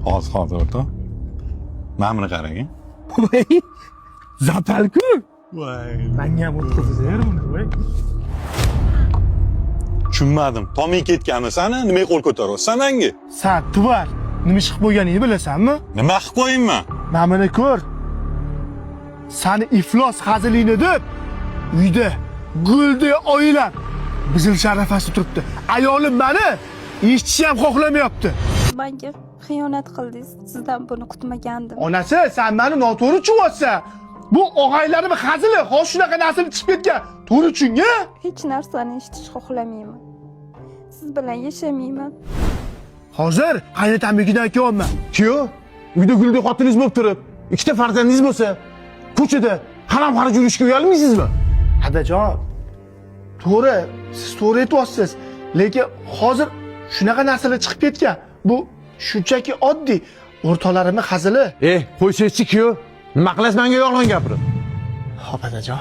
Hozir, hozir, o'rtoq. Mana buni qarang. Voy! Запал-ku. Voy. Manga ham o'tkazinglar buni, voy. Tushunmadim. Toming ketganmi sani? Nimaga qo'l ko'taryapsan menga? San тварь, nima ish qilib qo'yganingni bilasanmi? Nima qilib qo'yayman? Mana buni ko'r. Sani iflos hazilingni deb uyda guldek oilam buzilish arafasida turibdi. Ayolim mani eshitishni ham xohlamayapti. Menga xiyonat qildingiz. Sizdan buni kutmagandim. Onasi, sen meni noto'g'ri tushunyapsan. Bu og'aylarim hazili, hozir shunaqa narsa chiqib ketgan. To'g'ri tushung-a? Hech narsani eshitish xohlamayman. Siz bilan yashamayman. Hozir qaynotamnikidan kelyapman. Kuyov, uyda guldek xotiningiz bo'lib turib, ikkita farzandingiz bo'lsa, ko'chada harom xaraj yurishga uyalmaysizmi? Adajon, to'g'ri, siz to'g'ri aytyapsiz. Lekin hozir shunaqa narsalar chiqib ketgan. Bu shunchaki oddiy o'rtoqlarimning hazili. E, qo'ysangizchi kuyov, nima qilasiz menga yolg'on gapirib? Xo'p, adajon.